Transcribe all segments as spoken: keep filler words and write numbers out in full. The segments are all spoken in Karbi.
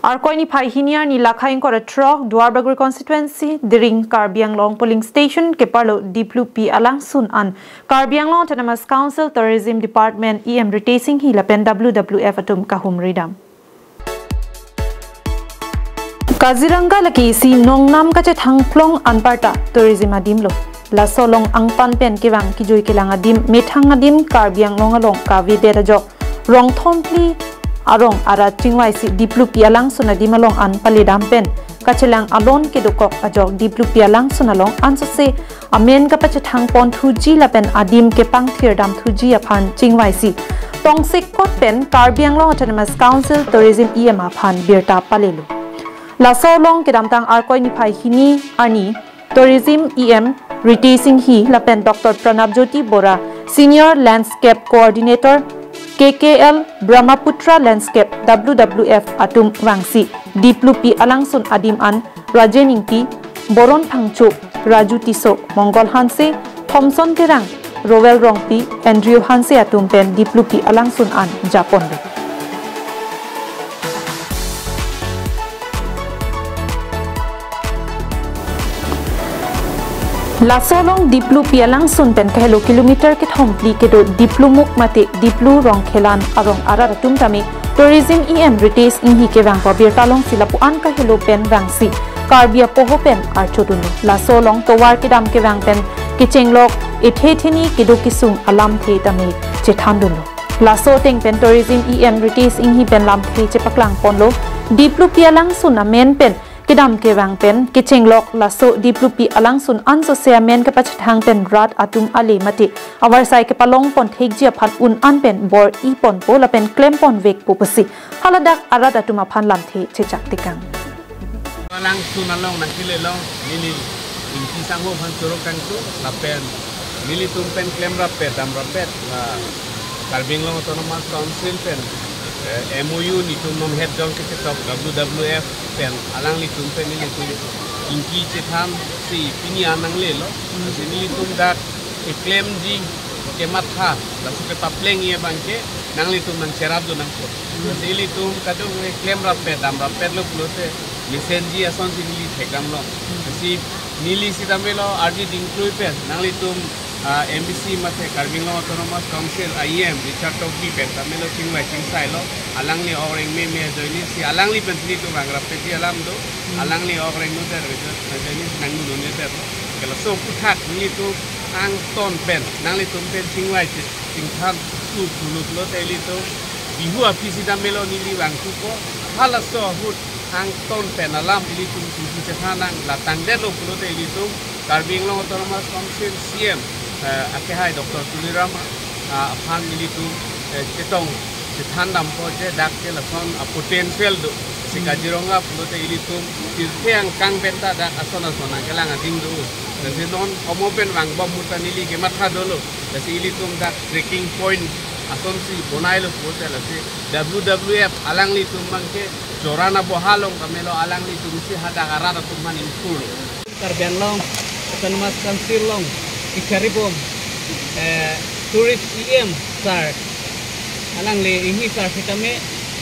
Arkoi niphai hini arni lakhai ingkoi ra throk Duarbagori constituency Diring Karbi Anglong polling station keparlo diplupi alangsun an Karbi Anglong Autonomous Council Tourism Department E M Ritesh Enghi lapen W W F atum kahumridam. Kaziranga lake isi nongnam kachethangplong anparta tourism adim lo. Laso along angpan pen kevang kejui kelang adim, methang adim, Karbi Anglong along kavedet ajok rong thomphli arong arat chingvaisi diplupi alangsun adim along an paledam pen kachelang alon kedokok ajok diplupi alangsun along ansose amen kapachethang pon thuji lapen adim kepangthir dam thuji aphan chingvaisi tongsekot pen Karbi Anglong Autonomous Council Tourism E M aphan birta palelo. Laso along kedamtang Arkoi niphai hini arni Tourism E M Ritesh Enghi lapen Doctor Pranab Jyoti Bora, Senior Landscape Coordinator, K K L Brahmaputra Landscape, W W F atum vangsi diplupi alangsun adim an Rajen Ingti, Boron Phangcho, Raju Tisso, Mongol Hanse, Thomson Terang, Rowel Rongpi, Andrew Hanse atum pen diplupi alangsun an japonlo. Laso along diplupi alangsun pen kahelo kilometer kethomphli kedo diplumuk mate diplu rongkhelan arong arat atum tame Tourism E M Ritesh Enghi kevang pabirta alongsi lapu-an kahelo pen vangsi Karbi apoho pen archodunlo. Laso along tovar kedam kevang pen kechenglok ethe theni kedo kesung alamthe tame chethandunlo. Laso ateng pen Tourism E M Ritesh Enghi pen lamthe chepaklang ponlo. Diplupi alangsun amen pen kedam kevang pen kechenglok laso diplupi alangsun ansose amen kapachethang pen rat atum ale mate avarsai kepalong pon thekji aphan un-an pen bor-i ponpo lapen klem ponvekpo pusi haladak arat atum aphan lamthe chechak tekang. Alangsun along nangkele along neli Ingti Sangho aphan choro kangtung lapen nelitum pen klem rapet dam rapet la Karbi Anglong Autonomous Council pen, eh, M O U netum non het jong kechetok W W F pen alanglitum pen nelitum ingki chethansi pini an nanglelo. Lasi nelitum dak keklemji kematha laso kepaplengji abangke nanglitum nangcherapdun nangpo. Lasi ilitum kadokave klem rapet dam rapetlo pulote mesenji asonsi neli thekdamlo. Lasi neli sitame lo ardi dingklui pen nanglitum, ah, M B C mate Karbi Anglong Autonomous Council I E M Richard Tokbi pen tame lo chingvai chingsailo. Alangli ok reng meme ajoinesi alangli pen nelitum vang rapetji alam do. Alangli ok reng nodet ajoinesi nangdun nodet. Ke laso aphuthak nelitum angton pen nanglitum pen chingvai chingthan tu pulut lote ilitum Bihu aphi sitame lo neli vangthupo. Halaso ahut angton pen alam ilitum tutu chethan nang, la tangdetlo pulote ilitum Karbi Anglong Autonomous Council C M, eh, akehai Doctor Tuliram, ah, aphan ilitum, eh, chetong chethan dampo je dak ke lason a-potential do. Si Kaziranga pulote ilitum tirthe angkang pen ta dak ason ason nangkelang ading do. Lasi non omo pen vangbom ahut ta neli kematha dolo. Lasi ilitum dak trekking point asonsi bonailo pulote lasi W W F alanglitum abangke Chorana Boha along tame lo alanglitum si hadak arat atum aphan ingthurlo. Karbi Anglong Autonomous Council along kacharibom, eh, tourist E M sir, alangli Enghi sir sitame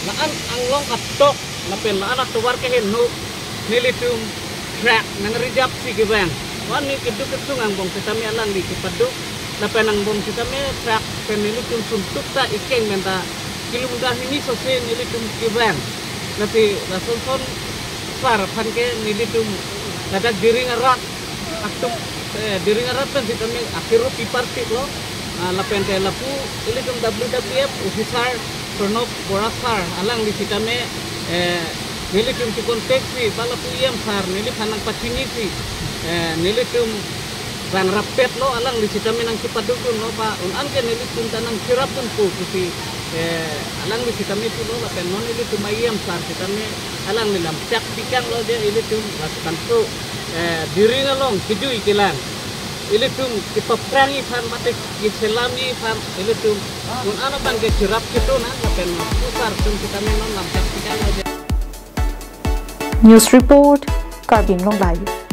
la-an anglong atok lapen la-an atovar keheno nelitum track nang-reserve si kevang. Wan ni keduk kesung angbong sitame alangli kepaduk lapen angbong sitame track pen nelitum suntuk ta ikeng pen ta kilometer hini sose nelitum kevang. Lasi lason son sar aphan ke nelitum ladak Diring arat atum, eh, Diring arat pen sitame akero pipartiklo. Ah, lapen te lapu ilitum W W F officer Pranab Bora sir alangli sitame, eh, nelitum si contact si ba lapu E M sir neliphan nangpachinisi, eh, nelitum vang rapetlo, alangli sitame nangchepadukdunlo ba un-an ke nelitum ta nangcherapdunpo pusi, eh, alangli sitame pulo lapen non ilitum E M sir sitame alangli lam chak pikanglo je ilitum laso kanso, eh, Diring along kejui kelang ilitum kepaphrangji aphan mate keselamji aphan ilitum un-an abangke cherap keto nang lapen pusar atum sitame non lam chak pikanglo je. News report, Karbi Anglong Live.